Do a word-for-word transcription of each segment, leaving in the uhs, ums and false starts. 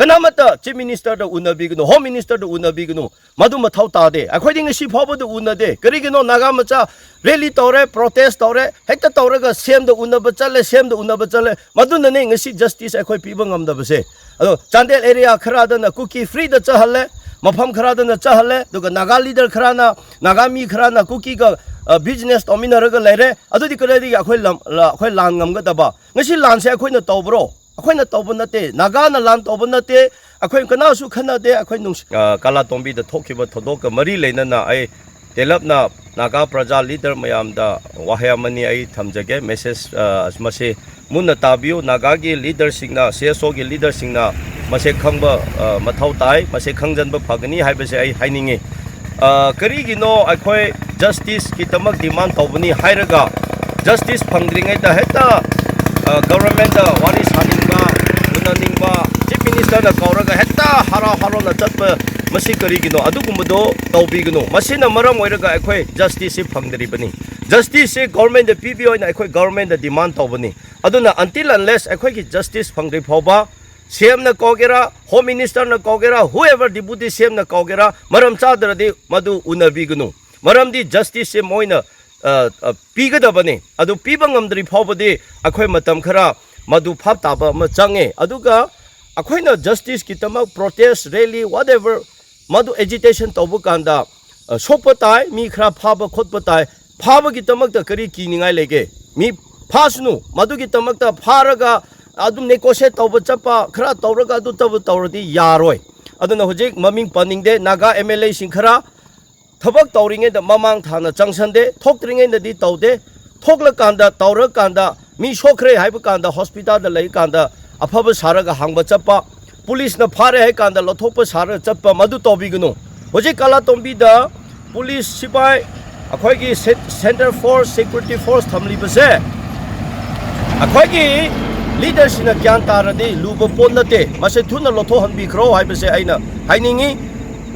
ꯀꯅꯥꯃꯠꯇ Chief Minister ꯗ ꯎꯅꯕꯤꯒꯅꯨ, Home Minister ꯗ ꯎꯅꯕꯤꯒꯅꯨ, ꯃꯗꯨ ꯃꯊꯧ ꯇꯥꯗꯦ꯫ ꯑꯩꯈꯣꯏꯗꯤ ꯉꯁꯤ ꯐꯥꯎꯕꯗ ꯎꯅꯗꯦ꯫ ꯀꯔꯤꯒꯤꯅꯣ? ꯅꯥꯒꯥ ꯃꯆꯥ rally ꯇꯧꯔꯦ, protest ꯇꯧꯔꯦ, ꯍꯦꯛꯇ ꯇꯧꯔꯒ CM ꯗ ꯎꯅꯕ ꯆꯠꯂꯦ, CM ꯗ ꯎꯅꯕ ꯆꯠꯂꯦ꯫ ꯃꯗꯨꯅꯅꯦ ꯉꯁꯤ justice ꯑꯩꯈꯣꯏ ꯄꯤꯕ ꯉꯝꯗꯕꯁꯦ꯫ ꯑꯗꯣ ꯆꯥꯟꯗꯦꯜ area ꯈꯔꯗꯅ ꯀꯨꯀꯤ free ꯗ ꯆꯠꯍꯜꯂꯦ, ꯃꯐꯝ ꯈꯔꯗꯅ ꯆꯠꯍꯜꯂꯦ, ꯑꯗꯨꯒ ꯅꯥꯒꯥ leader ꯈꯔꯅ, ꯅꯥꯒꯥ ꯃꯤ ꯈꯔꯅ ꯀꯨꯀꯤꯒ, ꯑ, business ꯇꯧꯃꯤꯟꯅꯔꯒ ꯂꯩꯔꯦ꯫ ꯑꯗꯨꯗꯤ ꯀꯗꯥꯏꯗꯒꯤ ꯑꯩꯈꯣꯏ ꯂꯝ, ꯑꯩꯈꯣꯏ ꯂꯥꯟ ꯉꯝꯒꯗꯕ? ꯉꯁꯤ ꯂꯥꯟꯁꯦ ꯑꯩꯈꯣꯏꯅ ꯇꯧꯕ꯭ꯔꯣ? ꯑꯩꯈꯣꯏꯅ ꯇꯧꯕ ꯅꯠꯇꯦ, ꯅꯥꯒꯥꯅ ꯂꯥꯟ ꯇꯧꯕ ꯅꯠꯇꯦ, ꯑꯩꯈꯣꯏ ꯀꯅꯥꯁꯨ ꯈꯟꯅꯗꯦ, ꯑꯩꯈꯣꯏ ꯅꯨꯡꯁꯤ-, ꯑ, ꯀꯥꯂꯥꯇꯣꯝꯕꯤꯗ ꯊꯣꯛꯈꯤꯕ ꯊꯧꯗꯣꯛꯀ ꯃꯔꯤ ꯂꯩꯅꯅ ꯑꯩ ꯇꯦꯂꯞꯅ ꯅꯥꯒꯥ ꯄ꯭ꯔꯖꯥ leader ꯃꯌꯥꯝꯗ ꯋꯥꯍꯩ ꯑꯃꯅꯤ ꯑꯩ ꯊꯝꯖꯒꯦ, message, ꯑ, ꯃꯁꯤ ꯃꯨꯟꯅ ꯇꯥꯕꯤꯌꯨ꯫ ꯅꯥꯒꯥꯒꯤ leader ꯁꯤꯡꯅ, CSO ꯒꯤ leader ꯁꯤꯡꯅ ꯃꯁꯦ ꯈꯪꯕ, ꯑ, ꯃꯊꯧ ꯇꯥꯏ, ꯃꯁꯦ ꯈꯪꯖꯟꯕ ꯐꯒꯅꯤ ꯍꯥꯏꯕꯁꯦ ꯑꯩ ꯍꯥꯏꯅꯤꯡꯉꯤ꯫ ꯑ, ꯀꯔꯤꯒꯤꯅꯣ ꯑꯩꯈꯣꯏ justice ꯀꯤꯗꯃꯛ demand ꯇꯧꯕꯅꯤ ꯍꯥꯏꯔꯒ justice ꯐꯪꯗ꯭ꯔꯤꯉꯩꯗ ꯍꯦꯛꯇ, ꯑ, government ꯇ ꯋꯥꯔꯤ ꯁꯥꯅꯤꯡꯕ, ꯎꯅꯅꯤꯡꯕ, Chief Minister ꯅ ꯀꯧꯔꯒ ꯍꯦꯛꯇ ꯍꯔꯥꯎ ꯍꯔꯥꯎꯅ ꯆꯠꯄ, ꯃꯁꯤ ꯀꯔꯤꯒꯤꯅꯣ? ꯑꯗꯨꯒꯨꯝꯕꯗꯣ ꯇꯧꯕꯤꯒꯅꯨ꯫ ꯃꯁꯤꯅ ꯃꯔꯝ ꯑꯣꯏꯔꯒ ꯑꯩꯈꯣꯏ justice ꯁꯤ ꯐꯪꯗ꯭ꯔꯤꯕꯅꯤ꯫ Justice ꯁꯤ government ꯗ ꯄꯤꯕꯤꯌꯣ ꯍꯥꯏꯅ ꯑꯩꯈꯣꯏ government ꯗ demand ꯇꯧꯕꯅꯤ꯫ ꯑꯗꯨꯅ until unless ꯑꯩꯈꯣꯏꯒꯤ justice ꯐꯪꯗ꯭ꯔꯤ ꯐꯥꯎꯕ CM ꯅ ꯀꯧꯒꯦꯔꯥ, Home Minister ꯅ ꯀꯧꯒꯦꯔꯥ, whoever Deputy CM ꯅ ꯀꯧꯒꯦꯔꯥ, ꯃꯔꯝ ꯆꯥꯗ꯭ꯔꯗꯤ ꯃꯗꯨ ꯎꯅꯕꯤꯒꯅꯨ꯫ ꯃꯔꯝꯗꯤ justice ꯁꯦ ꯃꯣꯏꯅ, ꯑ, ꯑ, ꯄꯤꯒꯗꯕꯅꯤ꯫ ꯑꯗꯨ ꯄꯤꯕ ꯉꯝꯗ꯭ꯔꯤ ꯐꯥꯎꯕꯗꯤ ꯑꯩꯈꯣꯏ ꯃꯇꯝ ꯈꯔ ꯃꯗꯨ ꯚꯥꯞ ꯇꯥꯕ ꯑꯃ ꯆꯪꯉꯦ꯫ ꯑꯗꯨꯒ ꯑꯩꯈꯣꯏꯅ justice ꯀꯤꯗꯃꯛ protest, rally, whatever, ꯃꯗꯨ agitation ꯇꯧꯕ ꯀꯥꯟꯗ, ꯑ, ꯁꯣꯛꯄ ꯇꯥꯏ, ꯃꯤ ꯈꯔ ꯐꯥꯕ ꯈꯣꯠꯄ ꯇꯥꯏ꯫ ꯐꯥꯕꯒꯤꯗꯃꯛꯇ ꯀꯔꯤ ꯀꯤꯅꯤꯡꯉꯥꯏ ꯂꯩꯒꯦ? ꯃꯤ ꯐꯥꯁꯅꯨ, ꯃꯗꯨꯒꯤꯗꯃꯛꯇ ꯐꯥꯔꯒ ꯑꯗꯨꯝ negotiate ꯇꯧꯕ ꯆꯠꯄ, ꯈꯔ ꯇꯧꯔꯒ ꯑꯗꯨ ꯇꯧꯕ ꯇꯧꯔꯗꯤ ꯌꯥꯔꯣꯏ꯫ ꯑꯗꯨꯅ ꯍꯧꯖꯤꯛ ꯃꯃꯤꯡ ꯄꯟꯅꯤꯡꯗꯦ, ꯅꯥꯒꯥ MLA ꯁꯤꯡ ꯈꯔ ꯊꯕꯛ ꯇꯧꯔꯤꯉꯩꯗ ꯃꯃꯥꯡ ꯊꯥꯅ ꯆꯪꯁꯟꯗꯦ, ꯊꯣꯛꯇ꯭ꯔꯤꯉꯩꯗꯗꯤ ꯇꯧꯗꯦ, ꯊꯣꯛꯂꯀꯥꯟꯗ, ꯇꯧꯔꯀꯥꯟꯗ, ꯃꯤ ꯁꯣꯛꯈ꯭ꯔꯦ ꯍꯥꯏꯕ ꯀꯥꯟꯗ hospital ꯗ ꯂꯩꯀꯥꯟꯗ ꯑꯐꯕ ꯁꯥꯔꯒ ꯍꯥꯡꯕ ꯆꯠꯄ, police ꯅ ꯐꯥꯔꯦ ꯍꯥꯏ ꯀꯥꯟꯗ ꯂꯧꯊꯣꯛꯄ ꯁꯥꯔꯒ ꯆꯠꯄ, ꯃꯗꯨ ꯇꯧꯕꯤꯒꯅꯨ꯫ ꯍꯧꯖꯤꯛ ꯀꯥꯂꯥꯇꯣꯝꯕꯤꯗ police ꯁꯤꯄꯥꯏ, ꯑꯩꯈꯣꯏꯒꯤ ꯁꯦ-, Central Force, Security Force ꯊꯝꯂꯤꯕꯁꯦ ꯑꯩꯈꯣꯏꯒꯤ leader ꯁꯤꯡꯅ ꯒ꯭ꯌꯥꯟ ꯇꯥꯔꯗꯤ ꯂꯨꯕ ꯄꯣꯠ ꯅꯠꯇꯦ꯫ ꯃꯁꯦ ꯊꯨꯅ ꯂꯧꯊꯣꯛꯍꯟꯕꯤꯈ꯭ꯔꯣ ꯍꯥꯏꯕꯁꯦ ꯑꯩꯅ ꯍꯥꯏꯅꯤꯡꯉꯤ꯫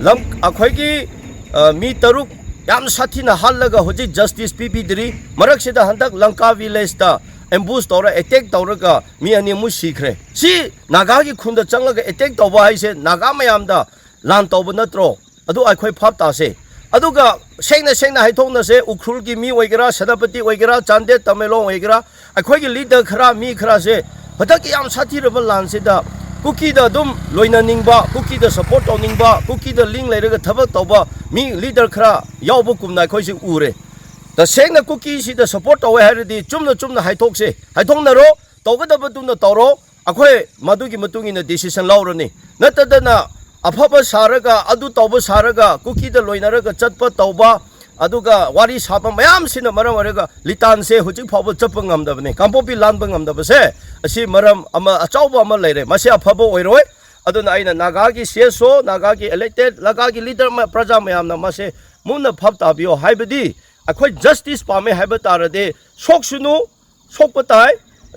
ꯂꯝ, ꯑꯩꯈꯣꯏꯒꯤ, ꯑ, ꯃꯤ ꯇꯔꯨꯛ ꯌꯥꯝ ꯁꯥꯊꯤꯅ ꯍꯥꯠꯂꯒ ꯍꯧꯖꯤꯛ justice ꯄꯤꯕꯤꯗ꯭ꯔꯤ꯫ ꯃꯔꯛꯁꯤꯗ ꯍꯟꯗꯛ ꯂꯪꯀꯥ village ꯇ ꯑꯦꯝꯕꯨꯁ ꯇꯧꯔ ꯑꯦꯇꯦꯛ ꯇꯧꯔꯒ ꯃꯤ ꯑꯅꯤ ꯑꯃꯨꯛ ꯁꯤꯈ꯭ꯔꯦ꯫ ꯁꯤ ꯅꯥꯒꯥꯒꯤ ꯈꯨꯟꯗ ꯆꯪꯂꯒ ꯑꯦꯇꯦꯛ ꯇꯧꯕ ꯍꯥꯏꯁꯦ ꯅꯥꯒꯥ ꯃꯌꯥꯝꯗ ꯂꯥꯟ ꯇꯧꯕ ꯅꯠꯇ꯭ꯔꯣ? ꯑꯗꯨ ꯑꯩꯈꯣꯏ ꯚꯥꯞ ꯇꯥꯁꯦ꯫ ꯑꯗꯨꯒ ꯁꯦꯡꯅ ꯁꯦꯡꯅ ꯍꯥꯏꯊꯣꯛꯅꯁꯦ, ꯎꯈ꯭ꯔꯨꯜꯒꯤ ꯃꯤ ꯑꯣꯏꯒꯦꯔꯥ, ꯁꯦꯅꯥꯄꯇꯤ ꯑꯣꯏꯒꯦꯔꯥ, ꯆꯥꯟꯗꯦꯜ, ꯇꯃꯦꯡꯂꯣꯡ ꯑꯣꯏꯒꯦꯔꯥ, ꯑꯩꯈꯣꯏꯒꯤ ꯂꯤꯗꯔ ꯈꯔ, ꯃꯤ ꯈꯔꯁꯦ ꯍꯟꯗꯛꯀꯤ ꯌꯥꯝ ꯁꯥꯊꯤꯔꯕ ꯂꯥꯟꯁꯤꯗ ꯀꯨꯀꯤꯗ ꯑꯗꯨꯝ ꯂꯣꯏꯅꯅꯤꯡꯕ, ꯀꯨꯀꯤꯗ ꯁꯞꯄꯣꯔꯠ ꯇꯧꯅꯤꯡꯕ, ꯀꯨꯀꯤꯗ ꯂꯤꯡ ꯂꯩꯔꯒ ꯊꯕꯛ ꯇꯧꯕ ꯃꯤ ꯂꯤꯗꯔ ꯈꯔ ꯌꯥꯎꯕ ꯀꯨꯝꯅ ꯑꯩꯈꯣꯏꯁꯦ ꯎꯔꯦ꯫ ꯇꯁꯦꯡꯅ ꯀꯨꯀꯤꯁꯤꯗ ꯁꯞꯄꯣꯔꯠ ꯇꯧꯋꯦ ꯍꯥꯏꯔꯗꯤ ꯆꯨꯝꯅ ꯆꯨꯝꯅ ꯍꯥꯏꯊꯣꯛꯁꯦ, ꯍꯥꯏꯊꯣꯛꯅꯔꯣ, ꯇꯧꯒꯗꯕꯗꯨꯅ ꯇꯧꯔꯣ, ꯑꯩꯈꯣꯏ ꯃꯗꯨꯒꯤ ꯃꯇꯨꯡ ꯏꯟꯅ ꯗꯤꯁꯤꯁꯟ ꯂꯧꯔꯅꯤ꯫ ꯅꯠꯇꯗꯅ ꯑꯐꯕ ꯁꯥꯔꯒ, ꯑꯗꯨ ꯇꯧꯕ ꯁꯥꯔꯒ, ꯀꯨꯀꯤꯗ ꯂꯣꯏꯅꯔꯒ ꯆꯠꯄ ꯇꯧꯕ, ꯑꯗꯨꯒ ꯋꯥꯔꯤ ꯁꯥꯕ ꯃꯌꯥꯝꯁꯤꯅ ꯃꯔꯝ ꯑꯣꯏꯔꯒ ꯂꯤꯇꯥꯟꯁꯦ ꯍꯧꯖꯤꯛ ꯐꯥꯎꯕ ꯆꯠꯄ ꯉꯝꯗꯕꯅꯤ꯫ ꯀꯥꯡꯄꯣꯛꯄꯤ ꯂꯥꯟꯕ ꯉꯝꯗꯕꯁꯦ ꯑꯁꯤ ꯃꯔꯝ ꯑꯃ, ꯑꯆꯧꯕ ꯑꯃ ꯂꯩꯔꯦ꯫ ꯃꯁꯤ ꯑꯐꯕ ꯑꯣꯏꯔꯣꯏ꯫ ꯑꯗꯨꯅ ꯑꯩꯅ ꯅꯥꯒꯥꯒꯤ ꯁꯤ ꯑꯦꯁ ꯑꯣ, ꯅꯥꯒꯥꯒꯤ ꯏꯂꯦꯛꯇꯦꯠ, ꯅꯥꯒꯥꯒꯤ ꯂꯤꯗꯔ, ꯄ꯭ꯔꯖꯥ ꯃꯌꯥꯝꯅ ꯃꯁꯦ ꯃꯨꯟꯅ ꯚꯥꯞ ꯇꯥꯕꯤꯌꯣ꯫ ꯍꯥꯏꯕꯗꯤ ꯑꯩꯈꯣꯏ ꯖꯁꯇꯤꯁ ꯄꯥꯝꯃꯦ ꯍꯥꯏꯕ ꯇꯥꯔꯗꯤ ꯁꯣꯛꯁꯅꯨ, ꯁꯣꯛꯄ ꯇꯥꯏ,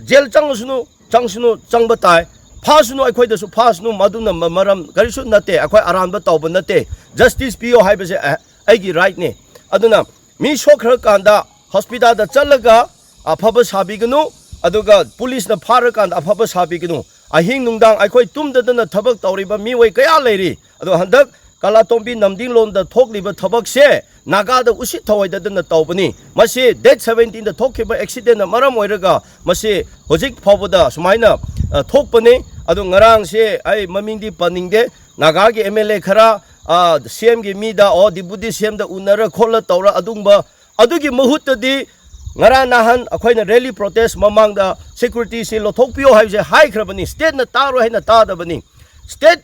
ꯖꯦꯜ ꯆꯪꯉꯁꯅꯨ, ꯆꯪꯁꯅꯨ, ꯆꯪꯕ ꯇꯥꯏ, ꯐꯥꯁꯅꯨ, ꯑꯩꯈꯣꯏꯗꯁꯨ ꯐꯥꯁꯅꯨ, ꯃꯗꯨꯅ ꯃ-, ꯃꯔꯝ ꯀꯔꯤꯁꯨ ꯅꯠꯇꯦ꯫ ꯑꯩꯈꯣꯏ ꯑꯔꯥꯟꯕ ꯇꯧꯕ ꯅꯠꯇꯦ꯫ ꯖꯁꯇꯤꯁ ꯄꯤꯌꯣ ꯍꯥꯏꯕꯁꯦ ꯑ-, ꯑꯩꯒꯤ ꯔꯥꯏꯠꯅꯦ꯫ ꯑꯗꯨꯅ ꯃꯤ ꯁꯣꯛꯈ꯭ꯔꯀꯥꯟꯗ ꯍꯣꯁꯄꯤꯇꯥꯜꯗ ꯆꯠꯂꯒ ꯑꯐꯕ ꯁꯥꯕꯤꯒꯅꯨ, ꯑꯗꯨꯒ ꯄꯨꯂꯤꯁꯅ ꯐꯥꯔꯀꯥꯟꯗ ꯑꯐꯕ ꯁꯥꯕꯤꯒꯅꯨ꯫ ꯑꯍꯤꯡ ꯅꯨꯡꯗꯥꯡ ꯑꯩꯈꯣꯏ ꯇꯨꯝꯗꯗꯅ ꯊꯕꯛ ꯇꯧꯔꯤꯕ ꯃꯤꯑꯣꯏ ꯀꯌꯥ ꯂꯩꯔꯤ꯫ ꯑꯗꯣ ꯍꯟꯗꯛ ꯀꯥꯂꯥꯇꯣꯝꯕꯤ ꯅꯝꯗꯤꯡꯂꯣꯟꯗ ꯊꯣꯛꯂꯤꯕ ꯊꯕꯛꯁꯦ ꯅꯥꯒꯥꯗ ꯎꯁꯤꯠ ꯊꯑꯣꯏꯗꯗꯅ ꯇꯧꯕꯅꯤ꯫ ꯃꯁꯤ ꯗꯦꯠ ꯁꯕꯦꯟꯇꯤꯟꯗ ꯊꯣꯛꯈꯤꯕ ꯑꯦꯛꯁꯤꯗꯦꯟꯅ ꯃꯔꯝ ꯑꯣꯏꯔꯒ ꯃꯁꯤ ꯍꯧꯖꯤꯛ ꯐꯥꯎꯕꯗ ꯁꯨꯃꯥꯏꯅ, ꯑ, ꯊꯣꯛꯄꯅꯤ꯫ ꯑꯗꯨ ꯉꯔꯥꯡꯁꯦ ꯑꯩ ꯃꯃꯤꯡꯗꯤ ꯄꯟꯅꯤꯡꯗꯦ, ꯅꯥꯒꯥꯒꯤ ꯑꯦꯝ ꯑꯦꯜ ꯑꯦ ꯈꯔ, ꯑ, ꯁꯤ ꯑꯦꯝꯒꯤ ꯃꯤꯗ, ꯑꯣ, ꯗꯤꯄꯨꯇꯤ ꯁꯤ ꯑꯦꯝꯗ ꯎꯅꯔ ꯈꯣꯠꯂ ꯇꯧꯔ ꯑꯗꯨꯒꯨꯝꯕ, ꯑꯗꯨꯒꯤ ꯃꯍꯨꯠꯇꯗꯤ ꯉꯔꯥꯡ ꯅꯍꯥꯟ ꯑꯩꯈꯣꯏꯅ ꯔꯦꯂꯤ ꯄ꯭ꯔꯣꯇꯦꯁ ꯃꯃꯥꯡꯗ ꯁꯦꯀ꯭ꯌꯨꯔꯤꯇꯤꯁꯤ ꯂꯧꯊꯣꯛꯄꯤꯌꯣ ꯍꯥꯏꯕꯁꯦ ꯍꯥꯏꯈ꯭ꯔꯕꯅꯤ꯫ ꯁ꯭ꯇꯦꯠꯅ ꯇꯥꯔꯣꯏ ꯍꯥꯏꯅ ꯇꯥꯗꯕꯅꯤ꯫ ꯁ꯭ꯇꯦꯠ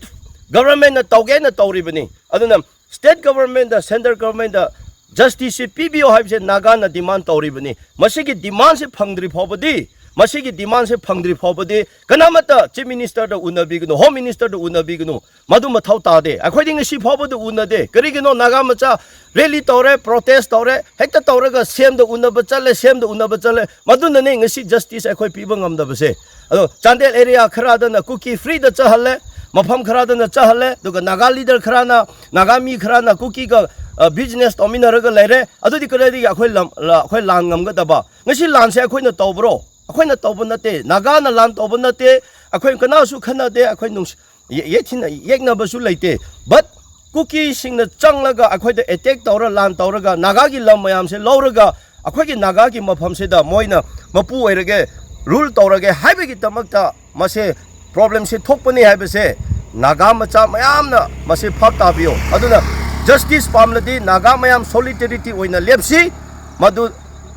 ꯒꯚꯔꯟꯃꯦꯟꯠꯅ ꯇꯧꯒꯦꯅ ꯇꯧꯔꯤꯕꯅꯤ꯫ ꯑꯗꯨꯅ ꯁ꯭ꯇꯦꯠ ꯒꯚꯔꯟꯃꯦꯟꯠꯇ, ꯁꯦꯟꯇ꯭ꯔꯦꯜ ꯒꯚꯔꯟꯃꯦꯟꯠꯇ ꯖꯁꯇꯤꯁꯁꯤ ꯄꯤꯕꯤꯌꯣ ꯍꯥꯏꯕꯁꯦ ꯅꯥꯒꯥꯅ ꯗꯤꯃꯥꯟ ꯇꯧꯔꯤꯕꯅꯤ꯫ ꯃꯁꯤꯒꯤ ꯗꯤꯃꯥꯟꯁꯤ ꯐꯪꯗ꯭ꯔꯤ ꯐꯥꯎꯕꯗꯤ, ꯃꯁꯤꯒꯤ ꯗꯤꯃꯥꯟꯁꯤ ꯐꯪꯗ꯭ꯔꯤ ꯐꯥꯎꯕꯗꯤ ꯀꯅꯥꯃꯠꯇ ꯆꯤꯐ ꯃꯤꯅꯤꯁꯇꯔꯗ ꯎꯅꯕꯤꯒꯅꯨ, ꯍꯣꯝ ꯃꯤꯅꯤꯁꯇꯔꯗ ꯎꯅꯕꯤꯒꯅꯨ꯫ ꯃꯗꯨ ꯃꯊꯧ ꯇꯥꯗꯦ꯫ ꯑꯩꯈꯣꯏꯗꯤ ꯉꯁꯤ ꯐꯥꯎꯕꯗ ꯎꯅꯗꯦ꯫ ꯀꯔꯤꯒꯤꯅꯣ? ꯅꯥꯒꯥ ꯃꯆꯥ ꯔꯦꯂꯤ ꯇꯧꯔꯦ, ꯄ꯭ꯔꯣꯇꯦꯁ ꯇꯧꯔꯦ, ꯍꯦꯛꯇ ꯇꯧꯔꯒ ꯁꯤ ꯑꯦꯝꯗ ꯎꯅꯕ ꯆꯠꯂꯦ, ꯁꯤ ꯑꯦꯝꯗ ꯎꯅꯕ ꯆꯠꯂꯦ꯫ ꯃꯗꯨꯅꯅꯦ ꯉꯁꯤ ꯖꯁꯇꯤꯁ ꯑꯩꯈꯣꯏ ꯄꯤꯕ ꯉꯝꯗꯕꯁꯦ꯫ ꯑꯗꯣ ꯆꯥꯟꯗꯦꯜ ꯑꯦꯔꯤꯌꯥ ꯈꯔꯗꯅ ꯀꯨꯀꯤ ꯐ꯭ꯔꯤꯗ ꯆꯠꯍꯜꯂꯦ, ꯃꯐꯝ ꯈꯔꯗꯅ ꯆꯠꯍꯜꯂꯦ, ꯑꯗꯨꯒ ꯅꯥꯒꯥ ꯂꯤꯗꯔ ꯈꯔꯅ, ꯅꯥꯒꯥ ꯃꯤ ꯈꯔꯅ ꯀꯨꯀꯤꯒ, ꯑ, ꯕꯤꯖꯤꯅꯦꯁ ꯇꯧꯃꯤꯟꯅꯔꯒ ꯂꯩꯔꯦ꯫ ꯑꯗꯨꯗꯤ ꯀꯗꯥꯏꯗꯒꯤ ꯑꯩꯈꯣꯏ ꯂꯝ, ꯑꯩꯈꯣꯏ ꯂꯥꯟ ꯉꯝꯒꯗꯕ? ꯉꯁꯤ ꯂꯥꯟꯁꯦ ꯑꯩꯈꯣꯏꯅ ꯇꯧꯕ꯭ꯔꯣ? ꯑꯩꯈꯣꯏꯅ ꯇꯧꯕ ꯅꯠꯇꯦ, ꯅꯥꯒꯥꯅ ꯂꯥꯟ ꯇꯧꯕ ꯅꯠꯇꯦ, ꯑꯩꯈꯣꯏ ꯀꯅꯥꯁꯨ ꯈꯟꯅꯗꯦ, ꯑꯩꯈꯣꯏ ꯅꯨꯡꯁꯤ-, ꯌꯦ-, ꯌꯦꯠꯊꯤꯅ ꯌꯦꯛꯅꯕꯁꯨ ꯂꯩꯇꯦ꯫ But ꯀꯨꯀꯤꯁꯤꯡꯅ ꯆꯪꯂꯒ ꯑꯩꯈꯣꯏꯗ attack ꯇꯧꯔ, ꯂꯥꯟ ꯇꯧꯔꯒ, ꯅꯥꯒꯥꯒꯤ ꯂꯝ ꯃꯌꯥꯝꯁꯦ ꯂꯧꯔꯒ, ꯑꯩꯈꯣꯏꯒꯤ ꯅꯥꯒꯥꯒꯤ ꯃꯐꯝꯁꯤꯗ ꯃꯣꯏꯅ ꯃꯄꯨ ꯑꯣꯏꯔꯒꯦ, rule ꯇꯧꯔꯒꯦ ꯍꯥꯏꯕꯒꯤꯗꯃꯛꯇ ꯃꯁꯦ problemꯁꯦ ꯊꯣꯛꯄꯅꯤ ꯍꯥꯏꯕꯁꯦ ꯅꯥꯒꯥ ꯃꯆꯥ ꯃꯌꯥꯝꯅ ꯃꯁꯤ ꯚꯥꯞ ꯇꯥꯕꯤꯌꯨ꯫ ꯑꯗꯨꯅ justice ꯄꯥꯝꯂꯗꯤ ꯅꯥꯒꯥ ꯃꯌꯥꯝ solidarity ꯑꯣꯏꯅ ꯂꯦꯞꯁꯤ, ꯃꯗꯨ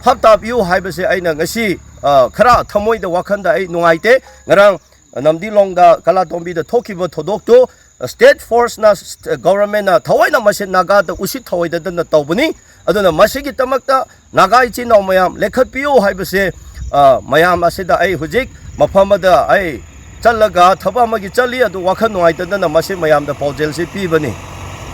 ꯚꯥꯞ ꯇꯥꯕꯤꯌꯨ ꯍꯥꯏꯕꯁꯦ ꯑꯩꯅ ꯉꯁꯤ, ꯑ, ꯈꯔ ꯊꯃꯣꯏꯗ, ꯋꯥꯈꯜꯗ ꯑꯩ ꯅꯨꯡꯉꯥꯏꯇꯦ꯫ ꯉꯔꯥꯡ ꯅꯝꯗꯤꯂꯣꯡꯗ, ꯀꯂꯥꯇꯣꯝꯕꯤꯗ ꯊꯣꯛꯈꯤꯕ ꯊꯧꯗꯣꯛꯇꯨ state forceꯅ, ꯁ-, governmentꯅ ꯊꯑꯣꯏꯅ ꯃꯁꯤ ꯅꯥꯒꯥꯗ ꯎꯁꯤꯠ ꯊꯑꯣꯏꯗꯗꯅ ꯇꯧꯕꯅꯤ꯫ ꯑꯗꯨꯅ ꯃꯁꯤꯒꯤꯗꯃꯛꯇ ꯅꯥꯒꯥ ꯏꯆꯤꯟ ꯏꯅꯥꯎ ꯃꯌꯥꯝ ꯂꯦꯞꯈꯠꯄꯤꯌꯨ ꯍꯥꯏꯕꯁꯦ, ꯑ, ꯃꯌꯥꯝ ꯑꯁꯤꯗ ꯑꯩ ꯍꯧꯖꯤꯛ ꯃꯐꯝ ꯑꯃꯗ ꯑꯩ ꯆꯠꯂꯒ ꯊꯕꯛ ꯑꯃꯒꯤ ꯆꯠꯂꯤ, ꯑꯗꯨ ꯋꯥꯈꯜ ꯅꯨꯡꯉꯥꯏꯇꯗꯅ ꯃꯁꯤ ꯃꯌꯥꯝꯗ ꯄꯥꯎꯖꯦꯜꯁꯤ ꯄꯤꯕꯅꯤ꯫